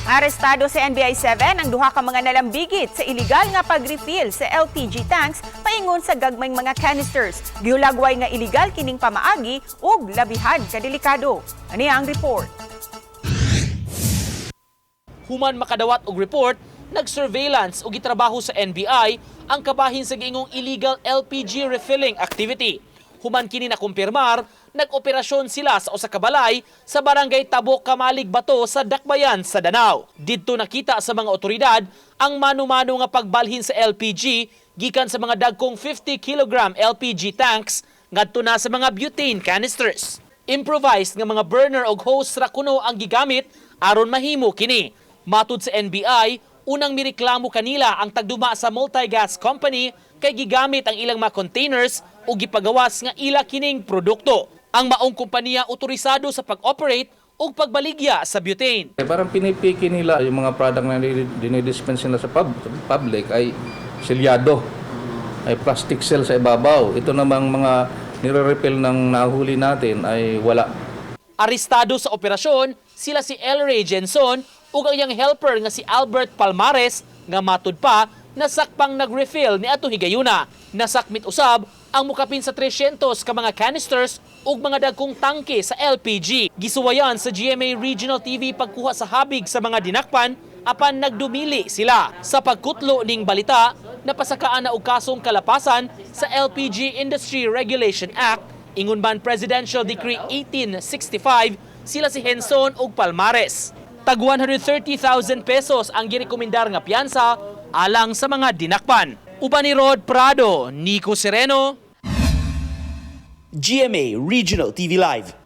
Arestado sa NBI 7 ang duha ka mga nalambigit sa illegal nga pag-refill sa LPG tanks paingon sa gagmayng mga canisters. Gihulagway nga illegal kining pamaagi ug labihan kadelikado. Ani ang report. Human makadawat og report, nag-surveillance ug gitrabaho sa NBI ang kabahin sa giingong illegal LPG refilling activity. Human kini nakumpirmar, nag-operasyon sila sa usa ka balay sa Barangay Tabok, Camalig, Bato sa Dakbayan sa Danao. Didto nakita sa mga otoridad ang mano-mano nga pagbalhin sa LPG gikan sa mga dagkong 50 kg LPG tanks ngadto na sa mga butane canisters. Improvised nga mga burner og hose ra kuno ang gigamit aron mahimo kini. Matud sa NBI, unang mireklamo kanila ang tagduma sa multigas company kay gigamit ang ilang mga containers ug gipagawas nga ila kining produkto. Ang maong kompanya otorisado sa pag-operate ug pagbaligya sa butane. Eh, parang pinipiki nila yung mga product na dinidispense nila sa public ay selyado, ay plastic seal sa ibabaw. Ito namang mga nire-refill ng nahuli natin ay wala. Arestado sa operasyon sila si El Ray Jenson ug ang iyang helper nga si Albert Palmares nga matud pa nasakpang nag-refill ni ato higayuna. Nasakmit usab ang mukapin sa 300 ka mga canisters ug mga dagkong tangke sa LPG. Gisuwayan sa GMA Regional TV pagkuha sa habig sa mga dinakpan apan nagdumili sila. Sa pagkutlo ning balita, napasakaan na og kasong kalapasan sa LPG Industry Regulation Act, ingon man Presidential Decree 1865, sila si Henson ug Palmares. Tag 130,000 pesos ang girekomendar nga piyansa alang sa mga dinakpan. Uban ni Rod Prado, Nico Sereno, GMA Regional TV Live.